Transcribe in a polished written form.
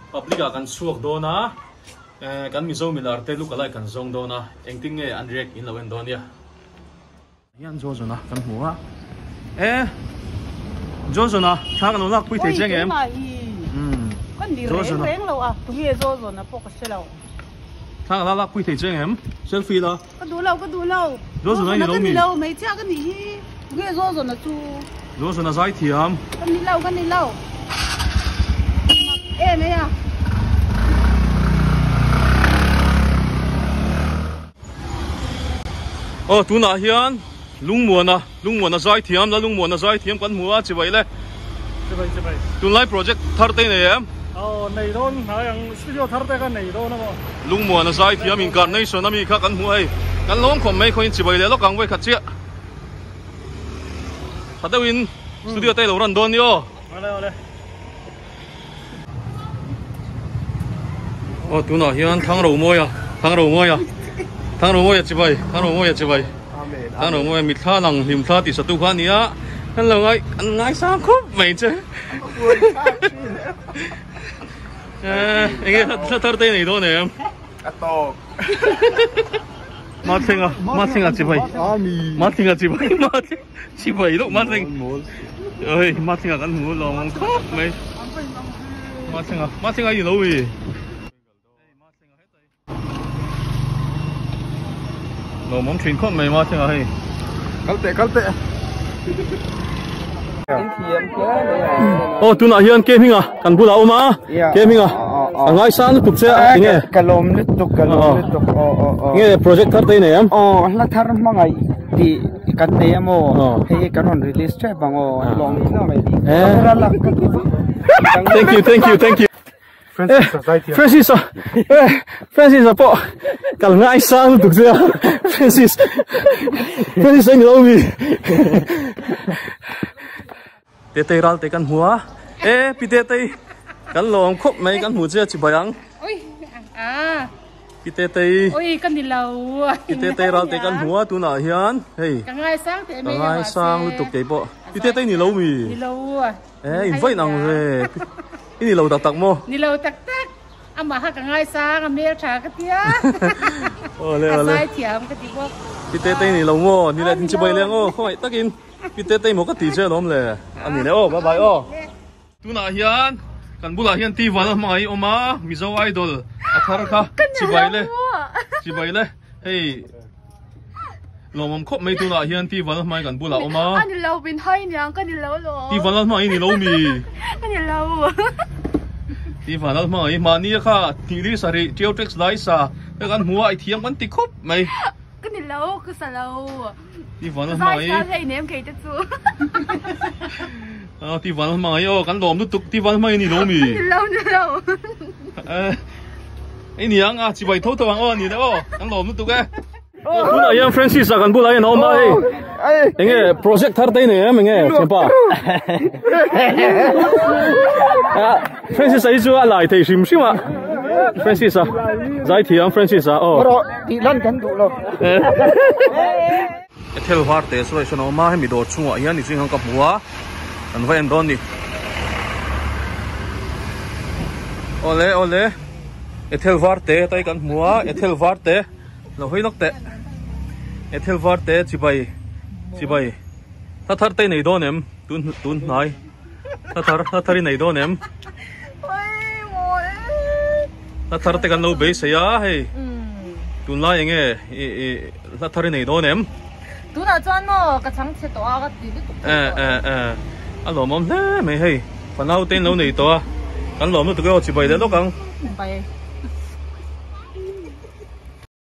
Public ah kan chhuak dawn a, kan Mizo milar te look alike kan zawng dawn a, engtin nge an react in lo en dawn nia. Hian Jozona kan hmu a, e Jozona thla kan lo lak pui thei che ngem? Kan ni reng reng lo a, tunge Jozona pawh ka hre lo. Thla kan lo lak pui thei che ngem? Selfie la. Ka duh lo, ka duh lo. Jozona i ni lo mi? Ka ni lo, hmeichhia ka nih hi. Tunge Jozona chu? Jozona zai thiam. Ka ni lo, ka ni lo. Mak em e a. Aw tunah hian Lungmuana Lungmuana zai thiam la Lungmuana zai thiam kan hmu a chibai le. Chibai chibai. Tunlai project thar te nei em? Aw nei dawn hnai ang studio thar te kha nei dawn a maw. Lungmuana zai thiam incarnation ami kha kan hmu hei. Kan lawm khawp mai khawiin chibai leh lawk ang vawikhat chiah. Tha deuhin studio te lo run dawn ni aw. Awle awle. Aw tunah hian Thangromawia Thangromawia Thangromawia chibai Thangromawia chibai Thangromawia mitthla lang hlimthla tih satu kha a ni a kan lo ngai an ngaisang khawp mai che enge thla thar te nei dawn em a tawp Mathlenga Mathlenga chibai Mathlenga chibai Mathlenga Chibai loh Mathleng Oi Mathlenga kan hmu lawm ang khawp mai Mathlenga Mathlenga i lo i Lawm awm thin khawp mai Mathlenga hei Kal teh kal teh Aw tunah hian ke hminga kan bulah a awm a ke hminga a ngaisang lutuk che a tinge Ka lawm lutuk ka lawm lutuk aw aw aw Nge project thar te i nei em Aw hla thar hmangaih tih kan nei a maw hei hi kan rawn release tep ang aw lawm khawp mai camera lak ka duh Thank you thank you thank you Francis a zai thiam. Francis a eh Francis a pawh kal ngai sang lutuk che a Francis Francis a ni lo mi Tetei ral te kan hmu a e pi Tetei kan lawm khawp mai kan hmu che a chibai ang Ui a Pi Tetei Ui ka ni lo Pi Tetei ral te kan hmu a tunah hian hei Ka ngai sang teh mai ka ngai sang lutuk kei pawh Pi Tetei ni lo mi Ni lo E in vain ang ve. I ni lo tak tak maw? Ni lo tak tak. Amah kha ka ngaisang, a hmel tha ka tia. Awle awle. A zai thiam ka ti bawk. Pi Tetei ni lo maw? Ni le tin chibai leng aw, khawngaih takin Pi Tetei maw ka ti che alawm le. A ni le aw, bye bye aw. Tunah hian kan bulah hian Tivan a hmangaih awm a, Mizo Idol a thar kha chibai le. Chibai le. Hei lawmawm khawp mai tunah hian ti vanlal hmai kan bulah awm a. A ni lo min hai niang ka ni lo lawm. Ti vanlal hmai ni lo mi. Ka ni lo. Ti vanlal hmai mahni a kha tih sarih tiau tax lai sa te kan hmu a i thiam kan ti khawp mai. Ka ni lo ka sa lo. Ti vanlal hmai. Zai thiam hei nem kei te chu. Ti vanlal hmai aw kan lawm lutuk ti vanlal hmai ni lo mi. Ni lo ni lo. Ei niang a chibai tho tho ang aw ani le aw kan lawm lutuk e. Tunah hian Francis a kan bulah hian a awm a hei enge project thar te nei em enge thianpa Francis a hi chu a lai thei hrim hrim a Francis a zai thiam Francis a aw tih lan kan duh lo Ethel var te sawi sawn a awm a hemi dawr chungah hian niching ang ka hmu a kan va en dawn ni awle awle Ethel var te tai kan hmu a Ethel var te lo hawi lawk teh Ethel var te chibai chibai hla thar te i nei dawn em tun tun hnai hla thar hla thar i nei dawn em hla thar te kan lo beisei a hei tunlai enge ih ih. Hla thar i nei dawn em? Tunah chuan maw ka chhang chhe tawh a ka ti lutuk thei tawh. Eh eh a lawmawm hle mai hei fanau te in lo nei tawh a kan lawm lutuk e aw chibai leh lawk ang. Bai.